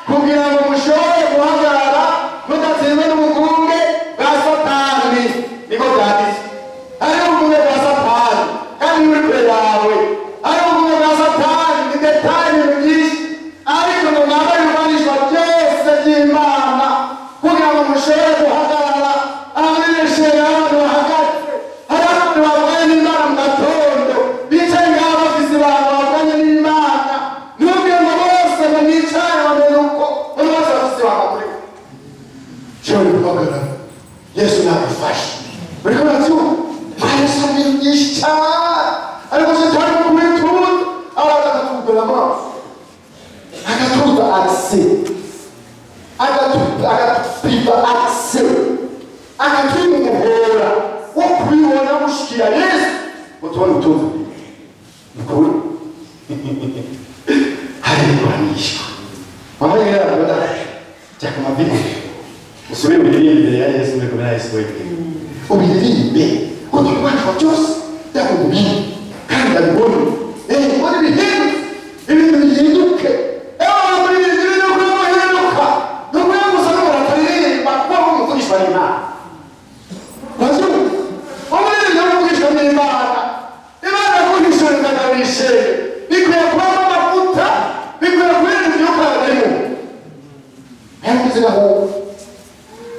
kugira ngo mushobore guhagarara mudatsinzwe n'ubugunge bwa Satani." Niko byanditse. Hariho ubugunge bwa Satani kandi buri kure yawe. Hariho ubugunge bwa Satani, ni détails, ibintu byinshi, ariko ngo mwambare ibigwanishwa byose by'Imana kugira ngo mushobore guhagarara. Abamenyesheje abantu bahagaze, hari abantu bavuganye n'Imana mu gatondo, bicaye ngaho bafise ibanga bavuganye n'Imana. Ntubwire ngo bose ngo mwicare bameze uko, buri wese bafise ibanga muri we. Shobora guhagarara, Yesu nagufashe. Uriko urabyumva? Yesu hari ibintu byinshi cyane, ariko Satani mu kubituza araza akatugura amaso, akatuza accès, akatupiba accès, akatwima umuhora wo kubibona gushikira Yesu ngo tubone ubutunzi bwiwe. Ni ukuri hari ibigwanishwa. Wambaye rero, jya ku mavi, usubire ubiririmbe imbere ya Yesu, uri kumwe na Yesu wenyine, ubiririmbe utubwanishwa byose byakugubiri kandi ndabibona. Mbona ibihindutse, ibintu bihinduke. Ewe muri ibi bintu ukwiye guhinduka, ntukwiye gusa n'umuntu ataririmba kuko uri umuvugishwa n'Imana. Urabyumva? Umuririmbyi w'umuvugishwa n'Imana, Imana yaguhishurira wishimye, bikwiye kubamo amavuta, bikwiye kurinda imyuka barimo. Yavuze aho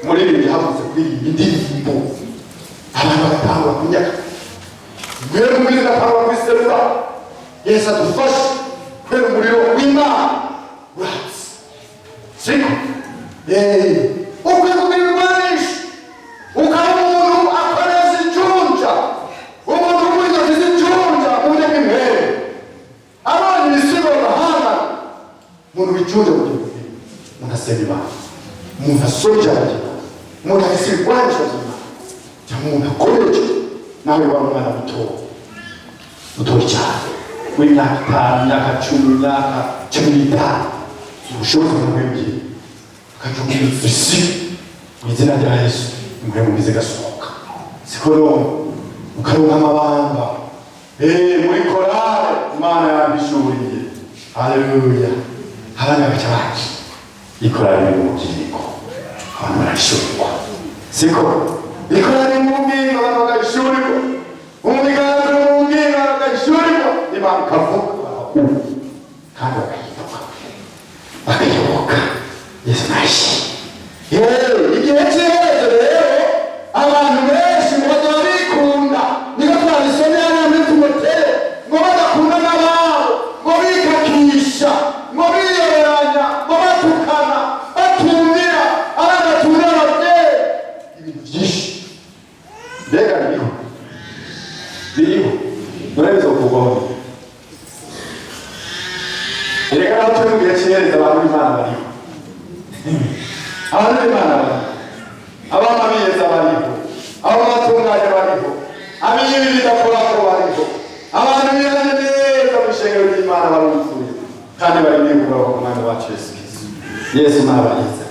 umuririmbyi havutse kuririmba indirimbo, abantu bagatangura kunyaga, mbere umuriro ugatangura kwiserura. Yesu adufashe kubera umuriro w'Imana uratse, siko? Ukwiye kugira ibigwanisho, ukaba umuntu akoresha ijunja, umuntu ugura intoki z'ijunja mu buryo bw'impere, abonye ibisigo. Wijunje kugira ubugingo. Umuntu asenga Imana, umuntu asoma ijambo ry'Imana, umuntu afise ibigwanisho vy'Imana, cyangwa umuntu akomeje, nawe waba umwana muto mutoyi cyane w'imyaka 5, imyaka 10, imyaka 15, ubushobozi bw'ubwenge ukajugunya isi mu izina rya Yesu, impwemu mbi zigasohoka. Siko none ukaronka amabanga. Muri korale Imana yambishuriye, haleluya, abana bagaca baje ikorale iri mu bugingo, abantu barashurirwa. Siko ikorale iri mu bugingo, abantu bagashurirwa umumigambi mu bugingo, bagashurirwa Imana ikavuga, bakakumva kandi bagahinduka, bakayoboka. Yesu nashimwe. Igihe cy'iherezo rero abantu benshi ngo bazaba bikunda, niko twabisomye hano muri Timoteyo, ngo badakunda n'ababo, ngo bikakisha, ngo biyoberanya, ngo batukana, batumvira abana, batumvira ababyeyi, ibintu byinshi. Mbega biriho? Biriho. None bizokugwaho? Erega naho turi mu gihe cy'iherezo, abantu b'Imana bariho, abantu b'Imana bariho, abana biyeza bariho, abo batunganye bariho, abibi bidakorako bariho, abantu bihanye neza mu ishengero ry'Imana baruzuye kandi bari bihura ku Mwami wacu Yesu Kristo. Yesu nabahiza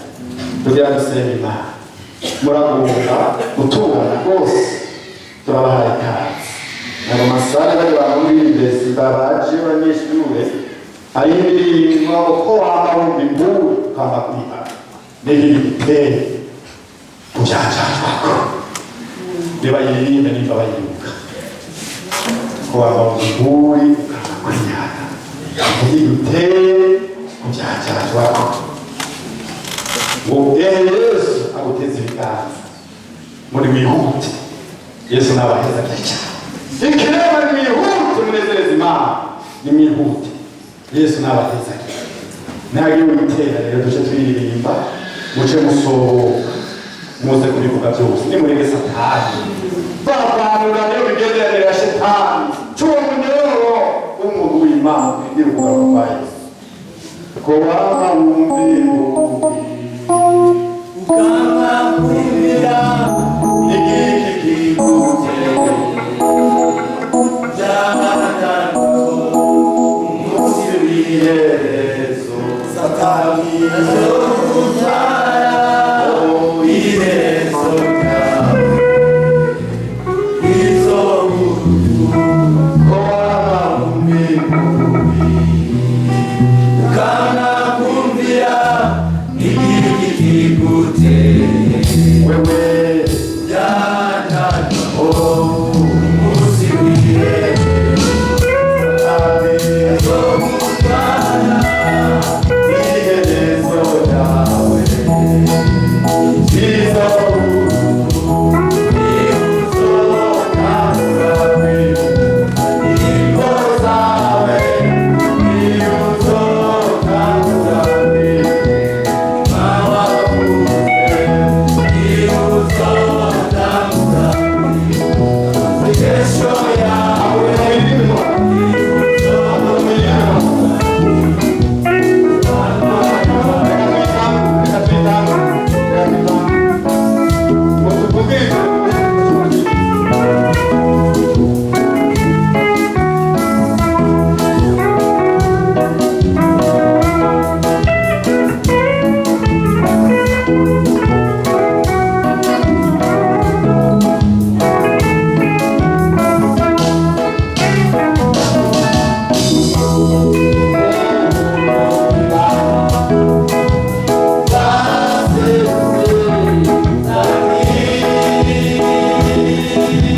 kugira dusenga Imana, muragomba gutungana rwose. Turabahaye ikaze nabo masare bari bamubiri babaje abanyeshure. Hariho indirimbo ko wama wumva imburu ukama kwihana n'ibindi biteye kujanjajwako, nibayiririmbe nimba bayibuka. Ko wama wumva imburi ukama kwihana n'ibindi biteye kujanjajwako, ngo ehe Yesu aguteze ibiganza muri wihute. Yesu nabaheza cyane. Ikirema nimwihute, munezereze Imana, nimwihute. Yesu nabaheza. Ntagiye witera rero, duce twiririmba, muce musohoka muze kubivuga byose. Nimureke Satani bavanura niyo migenderanire ya shetani cy'uwo munyororo w'umuntu w'Imana urindira ukugaruka kwa Yesu. Ko wama wumva imburi Ukamakwira igiki kiguteye byatandukanye umunsi w'iherezo.